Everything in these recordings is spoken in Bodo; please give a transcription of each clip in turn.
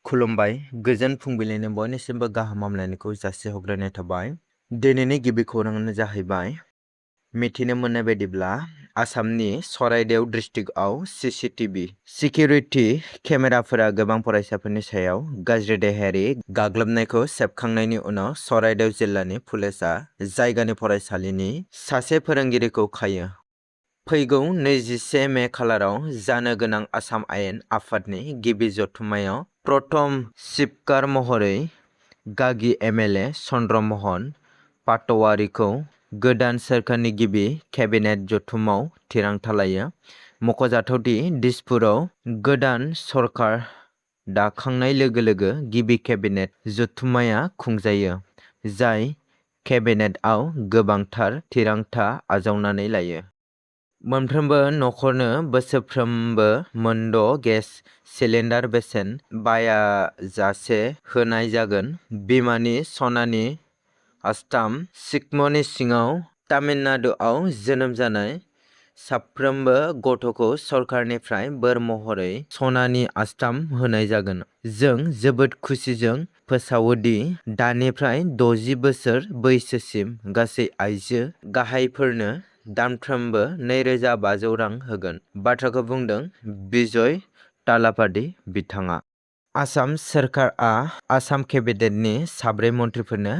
खुलुमबाय गोजोन फुंबिलिनि बयनिसिमबो गाहाम हामलायनायखौ जासिहरग्रोनाय थाबाय। दिनैनि गिबि खौराङानो जाहैबाय मिथिनो मोननाय बायदिब्ला आसामनि चराइदेव डिस्ट्रिक्टआव CCTV सिकिउरिटि केमेराफोरा गोबां फरायसाफोरनि सायाव गाज्रि देहायारि गाग्लोबनायखौ सेबखांनायनि उनाव चराइदेव जिल्लानि पुलिसआ जायगानि फरायसालिनि सासे फोरोंगिरिखौ खायो। फैगौ 21 मे खालाराव जानो गोनां आसाम आयेन आफादनि गिबि जथुम्मायाव प्रथम स्पिकार महरै गागि MLA चन्द्रमोहन पाटवारीखौ गोदान सोरखारनि गिबि केबिनेट जथुम्मायाव थिरांथा लायो। मख'जाथावदि दिसपुराव गोदान सरकार दाखांनाय लोगो लोगो गिबि केबिनेट जथुम्माया खुंजायो, जाय केबिनेटआव गोबांथार थिरांथा आजावनानै लायो। मोनफ्रोमबो नखरनो बोसोरफ्रोमबो मोन 6 गेस सिलिन्डार बेसेन बायाजासे होनाय जागोन। बिमानि सनानि आस्थाम स्किमनि सिङाव तामिलनाडुआव जोनोम जानाय साफ्रोमबो गथ'खौ सरकारनिफ्राय बोर महरै सनानि आस्थाम होनाय जागोन। जों जोबोद खुसिजों फोसावो दि दानिफ्राय 60 बोसोर बैसोसिम गासै आइजो गाहायफोरनो दानफ्रोमबो 2500 रां होगोन। बाथ्राखौ बुंदों बिजय तालापाडी बिथाङा। आसाम सोरखारआ आसाम केबिनेटनि 7 मन्थ्रिफोरनो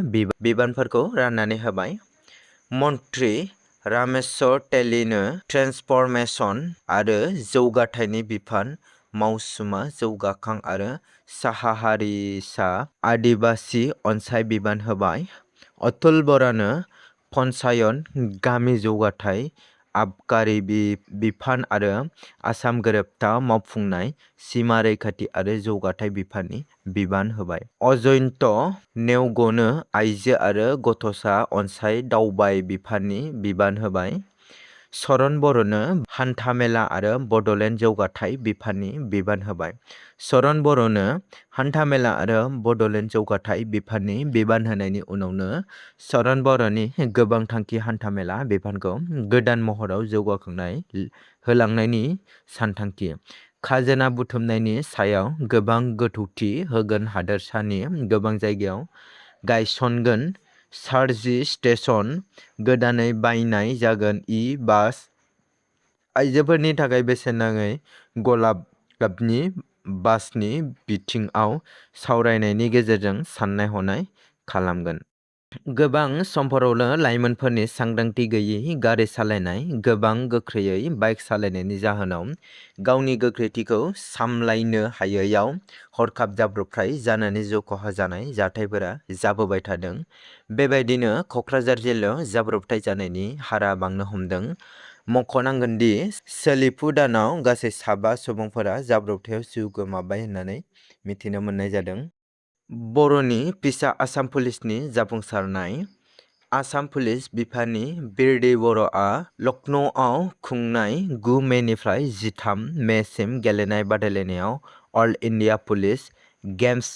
बिबानफोरखौ राननानै होबाय। मन्थ्रि रामेश्वर तेलीनो ट्रेन्सफरमेशन आरो जौगाथायनि बिफान, मावसुमा जौगाखां आरो साहा हारिसा आदिबासि अनसाय बिबान होबाय। अतुल बरानो पन्चायत गामि जौगाथाय, आबकारि बिफान आरो आसाम गोरोबथा मावफुंनाय, सिमा रैखाथि आरो जौगाथाय बिफाननि बिबान होबाय। अजन्त नेउगनो आइजो आरो गथ'सा अनसाय दावबाय बिफाननि बिबान होबाय। चरण बर'नो हान्थामेला आरो बड'लेण्ड जौगाथाय बिफाननि बिबान होबाय। चरण बर'नो हान्थामेला आरो बड'लेण्ड जौगाथाय बिफाननि बिबान होनायनि उनावनो चरण बर'नि गोबां थांखि हान्थामेला बिफानखौ गोदान महराव जौगाखांनाय होलांनायनि सानथांखि। खाजोना बुथुमनायनि सायाव गोबां गोथौथि होगोन हादोरसानि गोबां जायगायाव गायसनगोन चार्जिं स्टेशन गोदानै बायनाय जागोन बास आइजोफोरनि थाखाय बेसेन नाङै गलाब गाबनि बासनि बिथिङाव सावरायनायनि गेजेरजों साननाय हनाय खालामगोन। गोबां समफोरावनो लाइमोनफोरनि सांग्रांथि गैयै गारि सालायनाय, गोबां गोख्रैयै बाइक सालायनायनि जाहोनाव गावनि गोख्रैथिखौ सामलायनो हायैयाव हरखाब जाब्रबथाय जानानै जिउ खहा जानाय जाथायफोरा जाबोबाय थादों। बेबायदिनो कक्राझार जिल्लायाव जाब्रबथाय जानायनि हारा बांनो हमदों। मख'नांगोनदि सोलिफु दानाव गासै 7 सुबुंफोरा जाब्रबथायाव जिउ गोमाबाय होननानै मिथिनो मोननाय जादों। बर'नि फिसा आसाम पुलिसनि जाफुंसारनाय। आसाम पुलिस बिफाननि बिरदै बर'आ लखनऊआव खुंनाय 9 मेनिफ्राय 13 मेसिम गेलेनाय बादायलायनायाव all India police games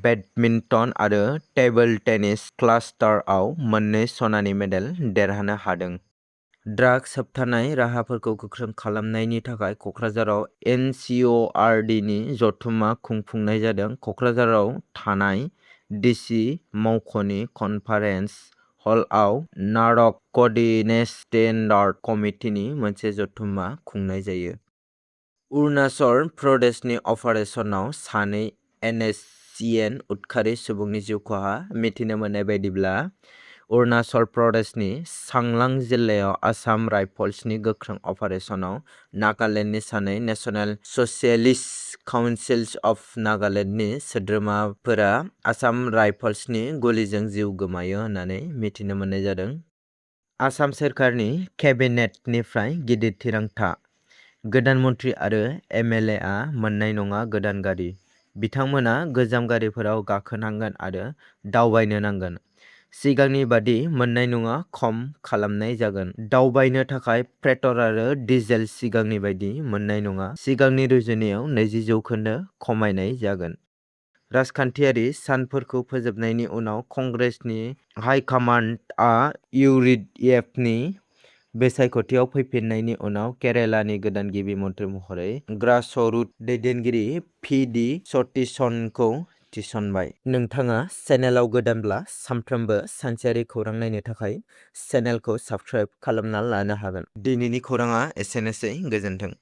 badminton आरो टेबोल टेनिस क्लास्टारआव 2 सनानि मेडेल देरहानो हादों। ड्राग्स होबथानाय राहाफोरखौ गोख्रों खालामनायनि थाखाय कक्राझाराव NCORDनि जथुम्मा खुंफुंनाय जादों। कक्राझाराव थानाय DC मावख'नि कनफारेन्स हलआव नार्क' कर्डिनेशन स्टेन्डार्ड कमिटिनि मोनसे जथुम्मा खुंनाय जायो। अरुणाचल प्रदेशनि अपारेशनाव 2 NSCN उदखारि सुबुंनि जिउ खहा। मिथिनो मोननाय बायदिब्ला अरुणाचल प्रदेशनि चांलां जिल्लायाव आसाम राइफल्सनि गोख्रों अपारेशनाव नागालेण्डनि 2 नेशनेल स'सियेलिस्ट काउन्सिल अफ नागालेण्डनि सोद्रोमाफोरा आसाम राइफल्सनि गुलिजों जिउ गोमायो होननानै मिथिनो मोननाय जादों। आसाम सोरखारनि केबिनेटनिफ्राय गिदिर थिरांथा। गोदान मन्थ्रि आरो MLAआ मोननाय नङा गोदान गारि। बिथांमोना गोजाम गारिफोराव गाखोनांगोन आरो दावबायनो नांगोन। सिगांनि बादि मोननाय नङा, खम खालामनाय जागोन। दावबायनो थाखाय पेट्रल आरो डिजेल सिगांनि बायदि मोननाय नङा। सिगांनि रुजुनायाव 20% खमायनाय जागोन। राजखान्थियारि सानफोरखौ फोजोबनायनि उनाव कंग्रेसनि हाइकमान्डआ UDFनि बे सायख'थियाव फैफिन्नायनि उनाव केरेलानि गोदान गिबि मन्थ्रि महरै ग्रासरुट दैदेनगिरि पि.डि. सतीशनखौ थिसनबाय। नोंथाङा चेनेलाव गोदानब्ला सानफ्रोमबो सानसेयारि खौरां नायनो थाखाय चेनेलखौ साबस्क्राइब खालामना लानो हागोन। दिनैनि खौराङा एसेनोसै, गोजोन्थों।